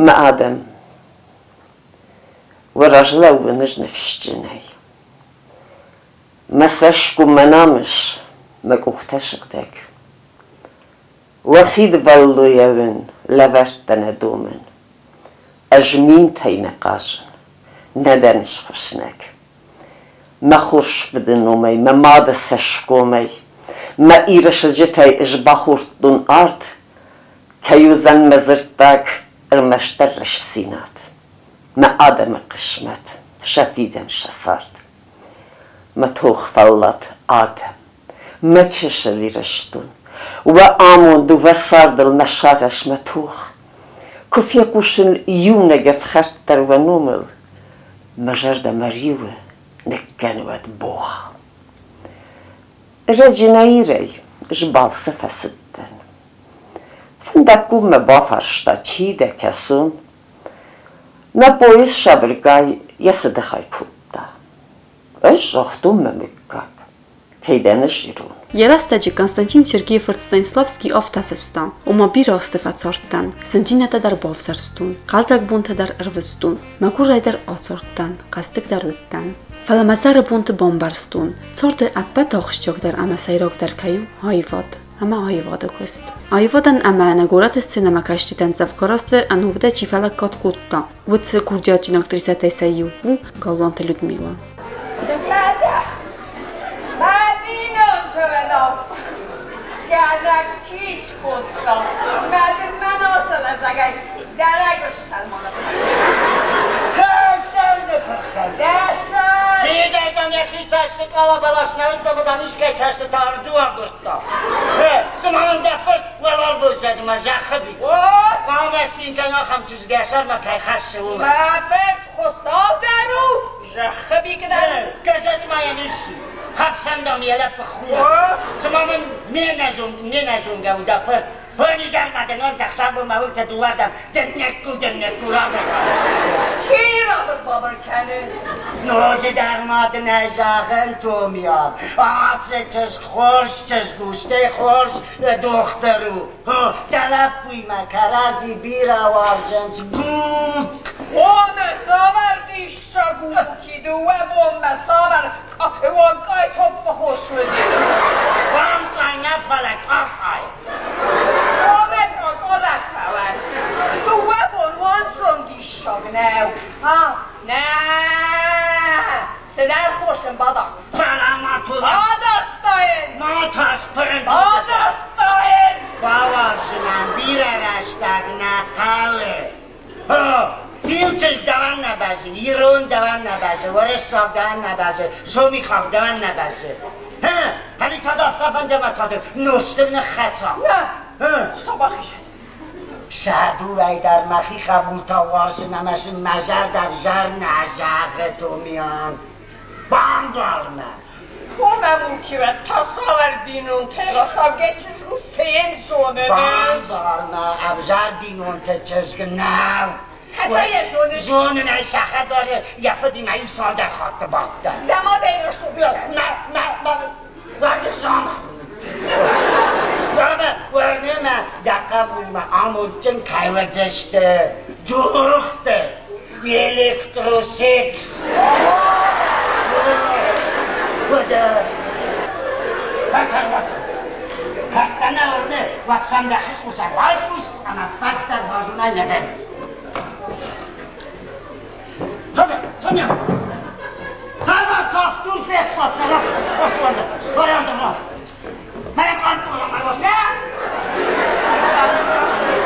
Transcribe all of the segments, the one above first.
Мӕ адӕм, уӕ разы лӕууын ӕз ныфсджынӕй. Мӕ цӕсгом, мӕ намыс, мӕ къухтӕ сыгъдӕг. Уӕ хидвӕллойӕ уын лӕвӕрттӕ нӕ домын. Ӕз минтӕй нӕ хъазын, нӕ дӕн схуыснӕг. Мӕ хорз фыды номӕй, мӕ мады цӕсгомӕй, мӕ Иры сыджытӕй ӕз бахордтон ард, кӕй уыдзӕн мӕ дзырддаг ӕрмӕстдӕр рӕстдзинад, мӕ адӕмы хъысмӕт, сӕ фидӕн, сӕ цард. Мӕ тохвӕллад адӕм, мӕ чысыл Ирыстон, уӕ амонд, уӕ цардыл мӕ сагъӕс, мӕ тох. Куы фехъусын иунӕг ӕфхӕрд дӕр уӕ номыл, мӕ зӕрдӕ мӕ риуы ныккӕны уӕд богъ. Ӕрӕджы нӕ Ирӕй сбалцы фӕцыдтӕн. Фӕндаггон мӕ бафарста, чи дӕ, кӕцон. Мӕ поезд сабыргай йӕ цыды хай кодта. Ӕз загътон мӕ мыггаг, кӕй дӕн ӕз ирон. Йӕ рӕстӕджы Константин Сергейы фырт Станиславский афтӕ фыста, ома бирӕ азты фӕцардтӕн, зындзинӕдтӕ дӕр бавзӕрстон, хъӕлдзӕг бонтӕ дӕр ӕрвыстон, мӕгуырӕй дӕр ацардтӕн, хъӕздыг дӕр уыдтӕн. Фӕлӕ мӕ зӕры бонты бамбӕрстон, царды ӕппӕт ахсджиагдӕр ӕмӕ сӕйрагдӕр кӕй у аивад ӕмӕ аивады куыст. Аивадӕн ӕмӕ нӕ горӕты сценӕмӕкӕсджытӕн дзӕвгар азты ӕнувыдӕй чи фӕлӕггад кодта, уыцы курдиатджын актрисӕтӕй сӕ иу у Галуанты Людмила. Мӕ бинонтӕ гӕнӕг чи скодта, мӕ дын мӕ носӕвӕзӕгӕй дӕлӕг Чидӕрдӕм йӕхи цӕсты къалабӕлас нӕ уыдта, ӕмӕ дам искӕй цӕстытӕ ӕрду агуырдта. Цыма мын дӕ фырт уӕларвон зӕдмӕ зӕххы бит. Хъуамӕ цин кӕн ахӕм чызг дӕ сӕрмӕ кӕй хӕссы, уымӕ. Мӕ фырт Хуыцау дӕр у, зӕххы бик дӕр у. Газеты ма йӕм ис. Хӕфсӕндон йӕ лӕппы хур. Цыма мын ме нӕзонгӕ у дӕ фырт. Хонизӕрмӕ дын уӕнтӕ ӕхсӕвбонмӕ уынгтӕ дыууӕрдӕм дыннекку-дыннекку Чи рабыр-бабыр кӕны? Ноджыдӕр ма дын ӕй зӕгъын, Томиан, ацы чызг хорз чызг у, стӕй хорз дохтыр у. Дӕ лӕппуимӕ кӕрӕдзи бирӕ уарзынц. Гукк! О, мӕ цавӕр диссаг у, ки дыууӕ бонмӕ цавӕр уанкъай топпыхос уыди. Уанкъай нӕ, фӕлӕ къакъай. Омӕ къакъа фӕуӕд. Дыууӕ бон уанцон диссаг нӕу. А, нӕ! Цыдӕр хос ын бадард. Фӕлӕ ма тула. Бадардта йын! Ма тас пырын. Бадардта йын! Бауарзынӕн бирӕ рӕстӕг нӕ хъӕуы. Иу чызг дӕуӕн нӕ бӕззы, ирон дӕуӕн нӕ бӕззы, уырыссаг дӕуӕн нӕ бӕззы, сомихаг дӕуӕн нӕ бӕззы. Ӕви та афтӕ фӕнды ӕмӕ та дын нозтыл ныххӕца? Нӕ, Хуыцау бахизӕд. Сӕдурӕй дӕр мӕхи хъӕбултӕ уарзын ӕмӕ сын мӕ зӕрдӕ ӕвзӕр нӕ зӕгъы, Томиан. Бамбар мӕ. Помӕ тасавӕр бинонтӕ рахаугӕ чызг у сен зоныныс. Бамбар мӕ, ӕвзӕр бинонты чызг нӕу. Кӕцӕй йӕ зоныс? Зонын ӕй, сӕ хӕдзары йӕ фыдимӕ иу цалдӕр хатты бадтӕн. Дӕ мадӕй рӕсугъд Мӕ, мӕ, мӕ, уӕды заман. Уӕрны мӕ, дӕ хъӕбулмӕ амондджын кӕй уыдзысты. Дохтыр, электросекс. Уӕдӕ фӕтӕрвӕсӕд. Кӕддӕ нӕ уырны, уӕд сӕм дӕхи хъусӕг байхъус ӕмӕ ппӕт дӕр базонай нӕ дӕн. Тоня, Тоня! Цавӕр цавддур фестадтӕ росуӕрдӕ? Байардӕ Мӕнӕ къантъора ма рос.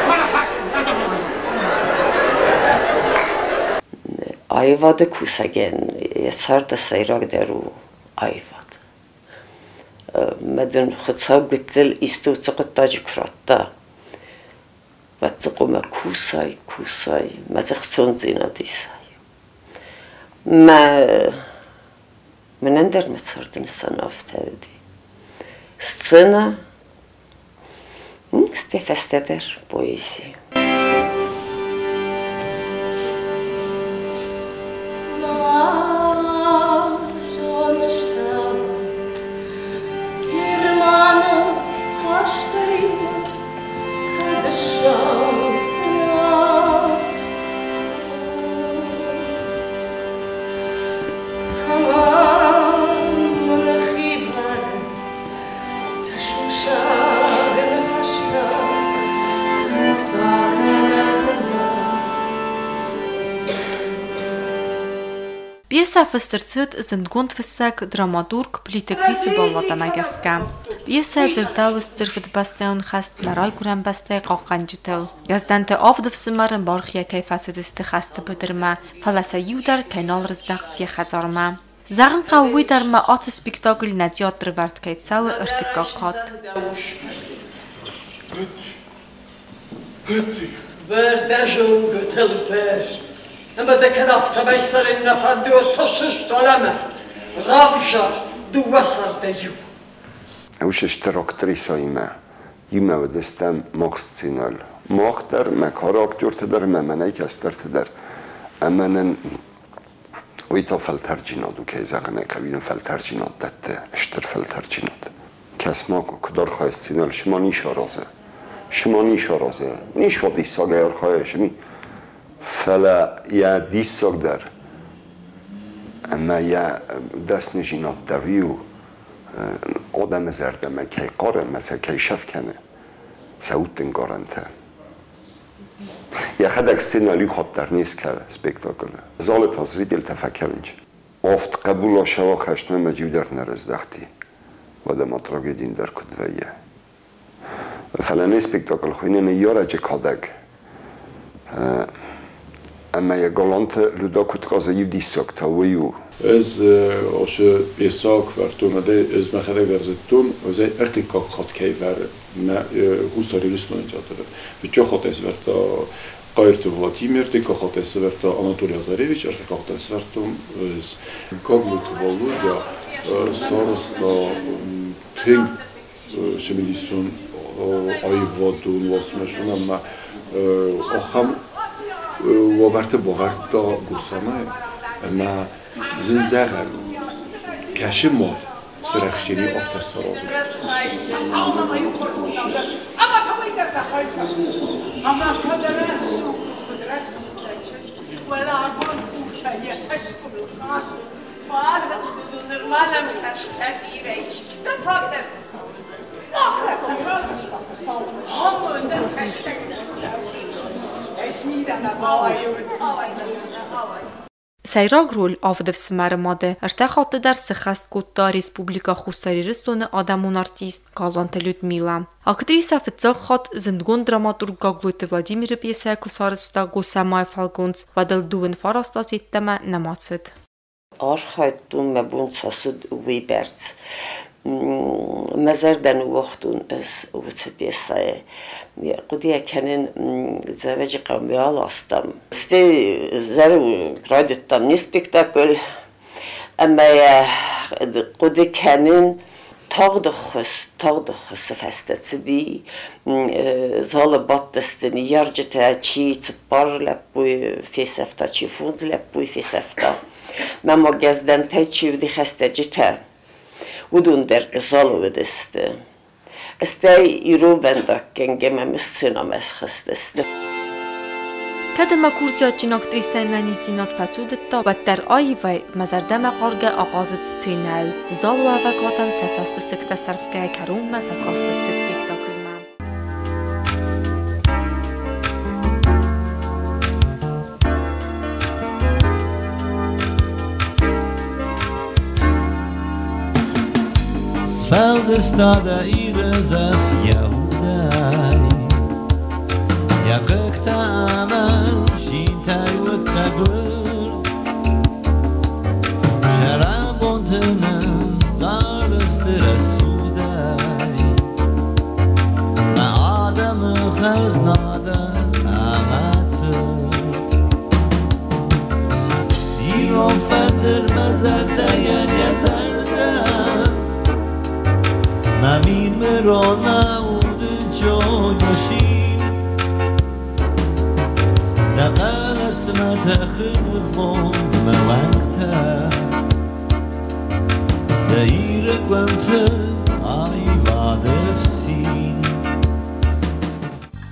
Мӕнӕ фӕс. Аивады кусӕгӕн йӕ царды сӕйрагдӕр у аивад. Мӕ дын Хуыцау гыццыл исты уыцы хъуыддаджы куы радта, уӕд дзы хъуамӕ кусай, кусай, мӕ дзы хцондзинад исай. Мӕ мӕнӕн дӕр мӕ царды нысан афтӕ уыди. Сценӕ, стӕй фӕстӕдӕр поэзи. Германы хӕстӕй кӕд ссӕудзынӕ? Пьесӕ фыст ӕрцыд зындгонд фыссӕг, драматург Плиты Грисы балладӕмӕ гӕсгӕ. Пьесӕйы дзырдӕуы Стыр Фыдыбӕстӕйон хӕст нӕ райгуырӕн бӕстӕйы хъахъхъӕнджытыл. Гӕздӕнты авд ӕфсымӕры бархийӕ кӕй фӕцыдысты хӕсты быдырмӕ, фӕлӕ сӕ иу дӕр кӕй нал рыздӕхт йӕ хӕдзармӕ. Зӕгъын хъӕуы уый дӕр ма ацы спектакль нӕ театры вӕрд кӕй цӕуы ӕртыккаг хатт. Ӕмӕ дӕ кӕд афтӕмӕй цӕрын нӕ фӕнды, уӕд тӕссыс дӕлӕмӕ, равзар дыууӕ цардӕй иу. Уыцы стыр актрисӕимӕ иумӕ уыдыстӕм мах сценӕйыл. Мах дӕр, мӕ кары актертӕ дӕр ӕмӕ мӕнӕй кӕстӕртӕ дӕр. Ӕмӕ нын уый та фӕлтӕрджинад у, кӕй зӕгъын ӕй хъӕуы, фӕлтӕрджинад дӕтты, стыр фӕлтӕрджинад. Кӕс-ма, куыд архайы сценӕйыл, шыма ницы аразы. Шыма ницы аразы. Ницы диссагӕй архайы, шыми. Фӕлӕ йӕ диссаг дӕр ӕмӕ йӕ дӕсныдзинад дӕр иу адӕмы зӕрдӕмӕ кӕй хъары ӕмӕ сӕ кӕй сӕф кӕны, сӕ удты ӕнкъарӕнтӕ. Йӕхӕдӕг сценӕйыл иу хатт дӕр не скӕны спектаклы. Залы та зрительтӕ фӕкӕнынц. Авд хъӕбул асӕуа хӕстмӕ мӕ иу дӕр нӕ рыздӕхти. Уӕдӕ ма трагедин дӕр куыд вӕййы. Фӕлӕ не спектакль хуыйны Ныййарӕджы кадӕг. Ӕмӕ йӕ Галанты Люда куыд хъазы, иу диссаг та уый у. Ӕз ацы пьесӕ куы ӕз мӕхӕдӕг дӕр зыдтон, ӕз ӕй ӕртыккаг хатт кӕй вӕры нӕ Хуссар Ирыстоны театры. Фыццаг хатт ӕй сӕвӕрдта Хъайырты Владимир, дыккаг хатт ӕй сӕвӕрдта Анатолий Азаревич, ӕртыккаг хатт ӕй сӕвӕрдтон ӕз. Гаглойты Валодя сарӕзта тынг цымыдисон аивадон уацмысон ӕмӕ ахӕм уавӕрты бавӕрдта Госӕмайы ӕмӕ зын зӕгъӕн у, кӕсы мад сырӕхсджыни афтӕ саразын. Сӕйраг роль авд ӕфсымӕры мады ӕртӕ хатты дӕр сӕххӕст кодта Республикӕ Хуссар Ирыстоны адӕмон артист Галуанты Людмила. Актрисӕ фыццаг хатт зындгонд драматург Гаглойты Владимиры пьесӕ куы сарӕзта Госӕмайы фӕлгонц, уӕд ыл дыууын фараст аз йеддӕмӕ нӕма цыд. Архайдтон, мӕ бон цас уыд, уыйбӕрц. Мӕ зӕрдӕ ныууагътон ӕз уыцы пьесӕйы. Хъуыдыйӕ кӕнын Дзӕуӕджыхъӕумӕ аластам. Стӕй зӕры райдыдтам не спектакль ӕмӕ йӕ хъуыды кӕнын тагъд ӕххуыс, тагъд ӕххуысы фӕстӕ цыди. Залы бадтысты ныййарджытӕ, чи цыппар лӕппуйы фесӕфта, чи фондз лӕппуйы фесӕфта. Мӕ ма Гӕздӕнтӕй чи уыди хӕстӕджытӕ, уыдон дӕр залы уыдысты. Стӕй иронвӕндаггӕнгӕ мӕм сценӕмӕ схызтысты. Кӕд ӕмӕ курдиатджын актрисӕйы ӕнӕниздзинад фӕцудыдта, уӕддӕр аивӕй, мӕ зӕрдӕмӕ хъаргӕ ахъазыд сценӕйыл. Залуӕвӕг адӕм сӕ цӕстысыгтӕ сӕрфгӕйӕ кӕронмӕ фӕкастысты спектаклмӕ. Сфӕлдыста дӕ Иры зӕхх йӕ удӕй, Йӕ хъыгтӕ ӕмӕ зинтӕй уыдтӕ гуырд. Сӕрӕбонты нын зарыс ды рӕсугъдӕй, Мӕ адӕмы хӕзна дӕ ӕмӕ цырт. Ирон фӕндыр мӕ зӕрдӕйӕн йӕ зӕрдӕ, Мӕ мин-мырон мӕ уды чой Дӕ хъӕлӕсмӕ тӕхы нывонд мӕ уӕнгтӕ, Дӕ Иры къуымты аивады фсин.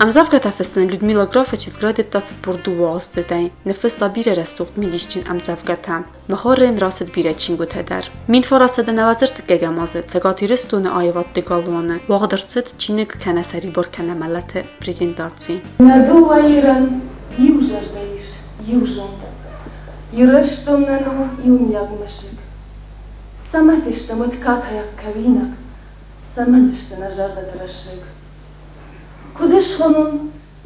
Ӕмдзӕвгӕтӕ фыссын Людмила Графы чызг райдыдта 42 аздзыдӕй. Ныффыста бирӕ рӕсугъд мидисджын ӕмдзӕвгӕтӕ. Мыхуыры йын рацыд бирӕ чингуытӕ дӕр. 1995 азы Цӕгат Ирыстоны аивӕдты галуаны уагъд ӕрцыд чиныг кӕнӕ сӕрибар кӕнӕ мӕлӕты презентаци. Нӕ дыууӕ Ирӕн иу зӕрдӕ ис, иу зонд. Ирыстонӕн у иумиаг мӕсыг. Цӕмӕ фестӕм уӕд катайаг, кӕуинаг, Цӕмӕн сты нӕ зӕрдӕтӕ рӕсыг? Куыд ысхонон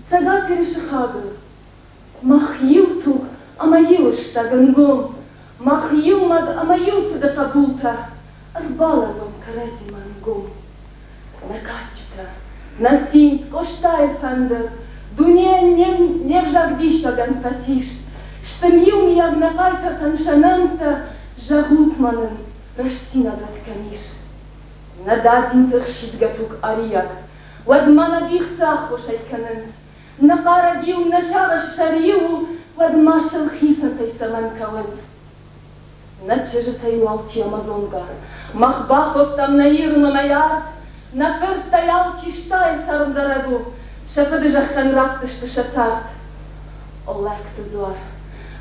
Цӕгат Иры сыхагы? Мах иу туг ӕмӕ иу ыстӕг ӕнгом, Мах иу мад ӕмӕ иу фыды хъӕбултӕ, Ӕрбалӕууӕм кӕрӕдзимӕ ӕнгом. Нӕ кадджытӕ, нӕ цин, Къостайы фӕндыр, Дунейӕн не взаг диссагӕн фӕцис. Сты иумиаг нӕ хъайтартӕн сӕ нӕмттӕ, Зӕгъут-ма нын, рӕстдзинад кӕм ис? Нӕ дадзинты хсидгӕ туг ариаг, Уӕд ма нӕ дих цы аххосӕй кӕнынц? Нӕ хъарӕг иу, нӕ сагъӕс сӕр иу у, Уӕд ма сыл хицӕнтӕй цӕмӕн кӕуынц? Нӕ чызджытӕй у алчи амазонгӕ, Мах баходтам нӕ Иры номӕй арт, Нӕ фырттӕй алчи стайы цӕрмдарӕг у, Сӕ фыды зӕххӕн ратдзысты сӕ цард. О лӕгты дзуар,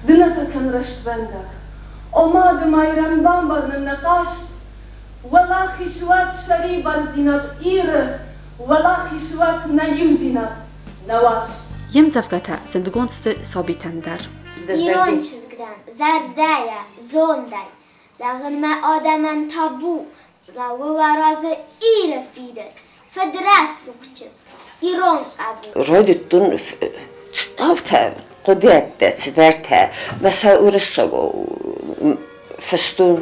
ды нӕ фӕкӕн рӕствӕндаг, О Мады Майрӕм, бамбар нын нӕ хъаст, Уӕлахиз уӕд сӕрибардзинад Иры, Уӕлахиз уӕд нӕ иудзинад, нӕ уарзт. Йе мдзӕвгӕтӕ зындгонд сты сабитӕн дӕр. Ирон чызг дӕн, зӕрдӕйӕ, зондӕй. Зӕгъын мӕ адӕмӕн табу, лӕууы уӕ разы Иры фидыд, фыдрӕсугъд чызг, ирон хъӕбул. Райдыдтон афтӕ хъуыдыйӕдтӕ, цыдӕртӕ. Мӕ сӕ уырыссагау фыстон.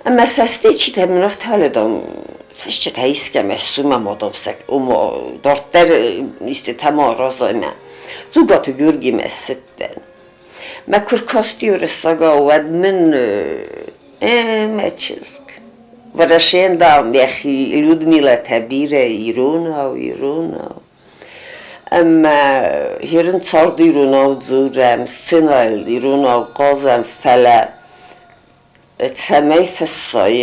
Ӕмӕ сӕ стечитӕ мын афтӕ дам, фысджытӕ искӕмӕ ссу, мӕ мадам сӕ, ома дарддӕр истытӕ ма аразай мӕ. Дзугаты Георгимӕ ссыдтӕн. Мӕ куы ркасти уырыссагау, уӕд мын мӕ чызг. Уӕрӕсейӕн, дам, йӕхи Людмилӕтӕ бирӕ иронау, иронау. Ӕмӕ ерын цард иронау дзурӕм, сценӕйыл иронау хъазӕм, фӕлӕ цӕмӕй фыссай,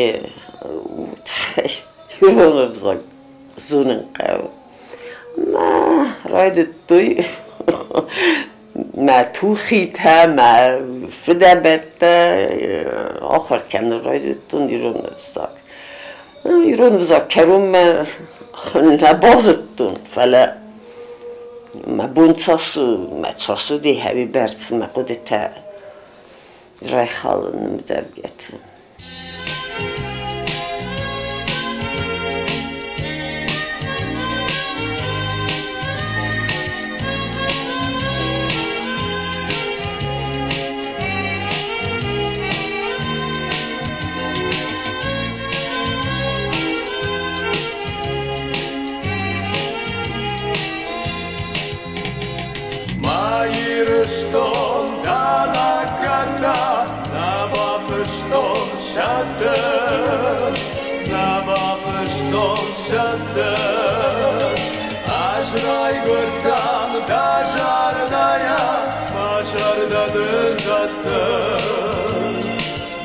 уый тыххӕй ирон ӕвзаг зонын хъӕуы. Мӕ райдыдтой мӕ тухитӕ, мӕ фыдӕбӕттӕ ахуыр кӕнын райдыдтон ирон ӕвзаг. Ирон ӕвзаг кӕронмӕ нӕ базыдтон, фӕлӕ мӕ бон цас у, мӕ цас уыди, ӕви бӕрц мӕ хъуыдытӕ райхалын ӕмдзӕвгӕты. Мӕ Ирыстон, дӕ лӕггӕдтӕ нӕ бафыстон сӕттын, нӕ бафыстон сӕттын. Ӕз райгуырдтӕн дӕ зӕрдӕйӕ, мӕ зӕрдӕ дын дӕттын,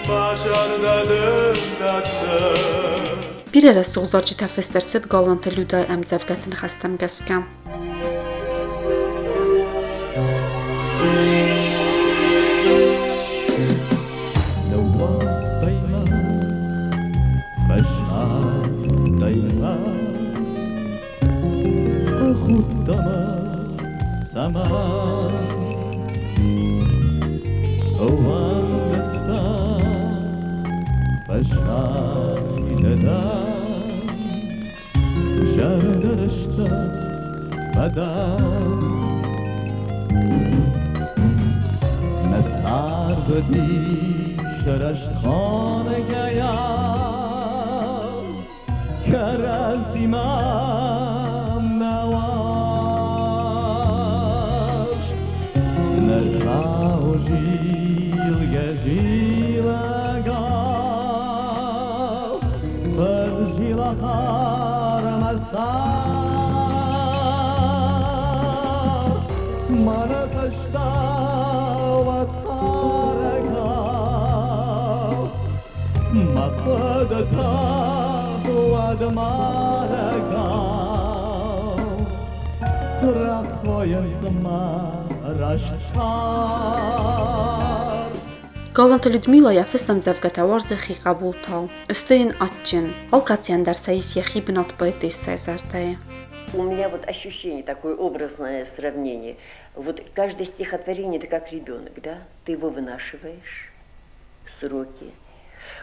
мӕ зӕрдӕ дын дӕттын. Бирӕ рӕсугъд зарджытӕ фыст ӕрцыд Галанты Людӕйы ӕмдзӕвгӕты ныхӕстӕм гӕсгӕ. Ныууагътай мӕ, фӕсайдтай мӕ, фӕхудтӕ мӕ цӕмӕн? Ӕууӕндыдтӕ, фӕсайдтӕ дӕн, зӕрдӕрыстӕ фӕдӕн. Нӕ цард уыдис рӕстхонгӕйӕ, кӕрӕдзимӕ нӕ уарзт. Ныр хъӕуы зилгӕ-зилӕгау, фӕзилахар ӕмӕ цард. Мӕнӕ фӕстӕуӕд хъарӕгау, мӕ хъуыдытӕ уӕд марӕгау, рӕхойынц мӕ раст цард. Галанты Людмила йӕ фыст ӕмдзӕвгӕтӕ уарзы хи хъӕбултау. Сты йын адджын. Алкӕцыйӕн дӕр сӕ ис йӕхи бынат поэтессӕйы зӕрдӕйы. У меня вот ощущение, такое образное сравнение. Вот каждое стихотворение – это как ребенок, да? Ты его вынашиваешь, сроки.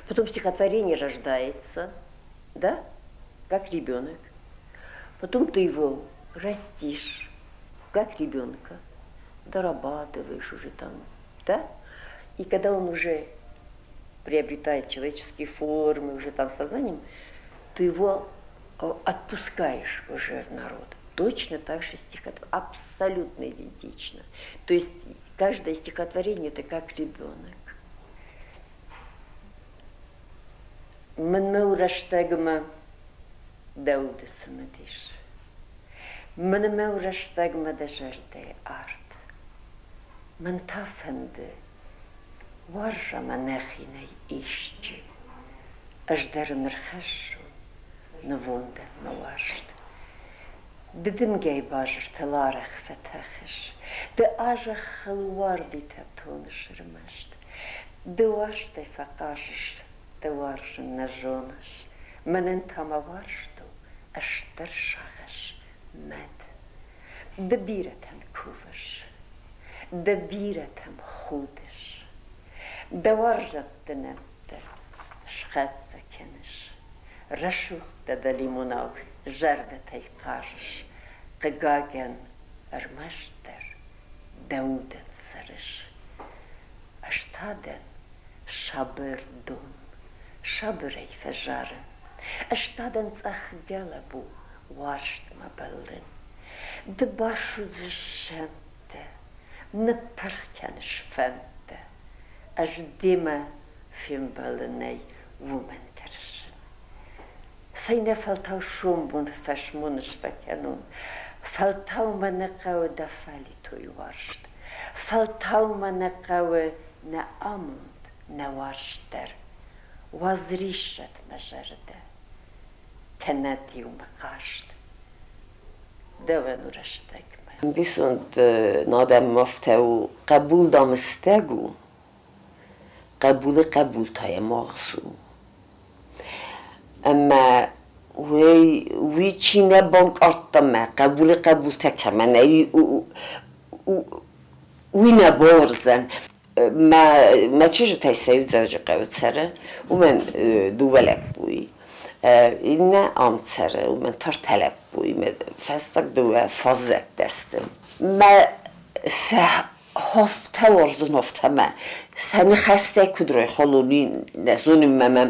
Потом стихотворение рождается, да? Как ребенок. Потом ты его растишь, как ребенка, дорабатываешь уже там, да? И когда он уже приобретает человеческие формы, уже там сознанием, ты его отпускаешь уже в народ. Точно так же стихотворение, абсолютно идентично. То есть каждое стихотворение – это как ребенок. Мӕнмӕ у рӕстӕгмӕ дӕ уды цымыдис. Мӕнмӕ у рӕстӕгмӕ дӕ зӕрдӕйы арт. Мӕн та фӕнды, уарза мӕ нӕхинӕй исчи. Ӕз дӕр ын ӕрхӕссон нывондӕн мӕ уарзт. Ды дымгӕйы базыртыл арӕх фӕтӕхыс, Ды а-зӕххыл уардитӕ тоныс ӕрмӕст. Ды уарзтӕй фӕхъазыс, ды уарзын нӕ зоныс. Мӕнӕн та мӕ уарзт у ӕстыр сагъӕс, мӕт. Ды бирӕтӕн кувыс, ды бирӕтӕм худыс. Дӕ уарзӕтты нӕмттӕ схӕццӕ кӕныс. Рӕсугъдтӕ дӕлимонау зӕрдӕтӕй хъазыс. Хъыгагӕн, ӕрмӕстдӕр дӕ удӕн цӕрыс. Ӕз та дӕн сабыр дон, сабырӕй фӕзарын. Ӕз та дӕн цъӕх гӕлӕбу, уарзтмӕ бӕллын. Ды басудзыс сӕнттӕ, ныппырх кӕныс фӕндтӕ. Ӕз демӕ фембӕлынӕй уымӕн тӕрсын. Цӕйнӕфӕлтау сомбон фӕсмон сфӕкӕнон, фӕлтау мӕ нӕ хъӕуы дӕ фӕлитой уарзт, фӕлтау мӕ нӕ хъӕуы нӕ амонд, нӕ уарзт дӕр. Уадз риссӕд мӕ зӕрдӕ, кӕнӕд-иу мӕ хъаст. Дӕуӕн у рӕстӕгмӕ. Ӕмбисонд адӕм афтӕ у, хъӕбул, дам, стӕг у, хъӕбулы хъӕбул та йӕ магъз у. Ӕмӕ уый, уый чи нӕ банкъардта мӕ хъӕбулы хъӕбултӕ кӕмӕн ӕй, уый нӕ бауырдзӕн. Мӕ, мӕ чызджытӕй сӕ иу Дзӕуджыхъӕуы цӕры, уымӕн дыууӕ лӕппуйы. Иннӕ ам цӕры, уымӕн та ӕртӕ лӕппуйы. Фӕстаг дыууӕ фаззӕттӕ сты. Мӕ сӕ Хофтӕ уарзун хофтӕмӕ. Сӕ ныхӕстӕй куд райхалуни нӕ зонун мӕмӕ.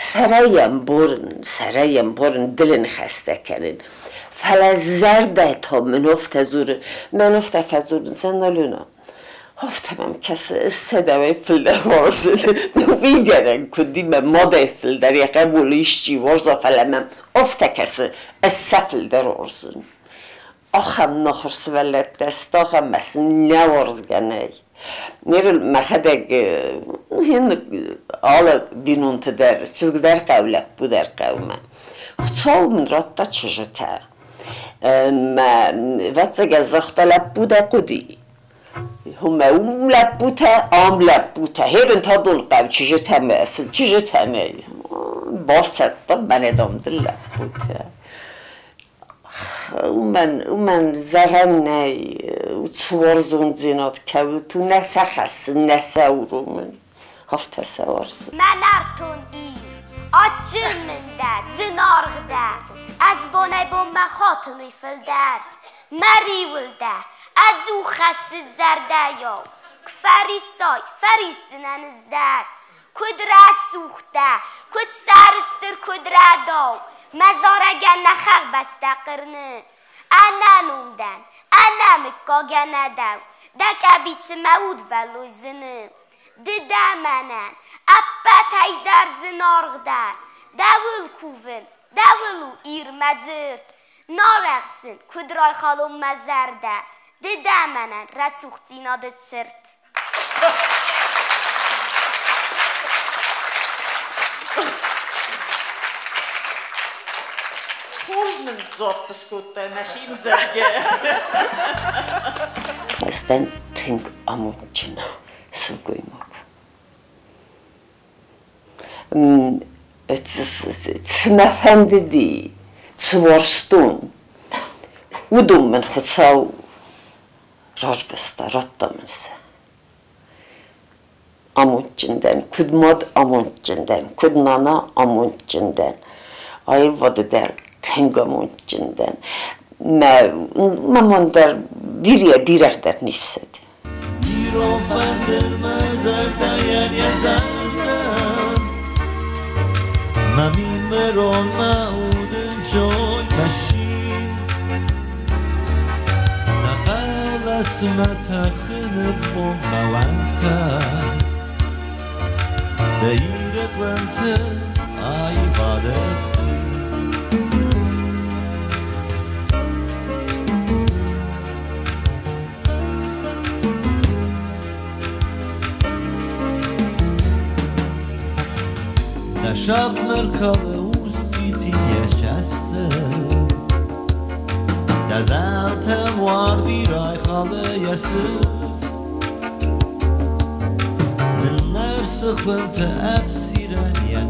Сӕрӕй ӕмборун, сӕрӕй ӕмборун дили ныхӕстӕ кӕнун. Фӕлӕ зӕрдӕ та мин офтӕ дзуры. Мӕн офтӕ фӕдзорунцӕ Алена. Офтӕ мӕм кӕсы, сӕдӕуӕй фылдӕр уарзун. Уыйгӕнӕн куд и, мӕ мадӕй фылдӕр йӕ хъӕбулы исчи уарза, фӕлӕ мӕм офтӕ кӕсы, ӕз сӕ фылдӕр уарзун. Ахӕм нахуыр сывӕллӕттӕ сты, ахӕм мӕ сын нӕ уарзгӕ нӕй. Ныр мӕхӕдӕг алы бинонты дӕр, чызг дӕр хъӕуы, лӕппу дӕр хъӕуы мӕ. Хуыцау мын радта чызджытӕ. Мӕ, ӕвӕццӕгӕн, загъта, лӕппу дӕ хъуыди. Уымӕ уым лӕппутӕ, ам лӕппутӕ. Херын та донхъӕу чызджытӕ мӕ сын чызджытӕ нӕй. Бафсӕдтон мӕнӕ дам дын лӕппутӕ. Уымӕн, уымӕн зӕгъӕн нӕй, цы уарзондзинад кӕуылты у, нӕ сӕ хӕссын, нӕ сӕ уромын. Афтӕ сӕ уарзын. Мӕ нӕртон Ир, адджын мын дӕ, зынаргъ дӕ, ӕз бонӕй-бонмӕ хатын уый фылдӕр. Мӕ риуыл дӕ ӕдзух хӕссы зӕрдӕйау, куы фӕриссай, фӕрисдзынӕн ӕз дӕр. Куыд рӕсугъд дӕ, куыд сӕрыстыр, куыд рӕдау, мӕ зарӕгӕн нӕ хӕхбӕстӕ хъырны. Ӕнӕном дӕн, ӕнӕмыггаг, ӕнӕдӕу, дӕ къӕбицы мӕ удвӕллой зыны. Ды дӕ мӕнӕн ӕппӕтӕй дӕр зынаргъдӕр, дӕуыл кувын, дӕуыл у Ир мӕ дзырд. Нарӕхсын, куыд райхалон мӕ зӕрдӕ, ды дӕ мӕнӕн рӕсугъддзинады цырт. Хорз мын дзуапп скодтай мӕхи мдзӕвгӕ. Ӕз дӕн тынг амондджын сылгоймаг. Цы мӕ фӕндыди, цы уарзтон. Уыдон мын Хуыцау рарвыста, радта мын сӕ. Амондджын дӕн, куыд мад амондджын дӕн, куыд нана амондджын дӕн. Аивады дӕр тынг амондджын дӕн. Мӕ мӕ дӕр бирӕ бирӕгъдӕр не фсӕды. Ирон фӕндыр мӕ зӕрдӕйӕн йӕ зӕрдӕ, Мӕ минмырон мӕ удӕнцой, мӕ цин. Дӕ хъӕлӕсмӕ тӕхыны бон мӕ уӕнгтӕ, Дӕ Иры къуымты аивады ӕфсин. Дӕ сагъд калы урс цъити йӕ сӕссы, Дӕ зӕлтӕм уарди райхалы йӕ сыф. Ныннӕрсы хуымты ӕфсирӕн йӕ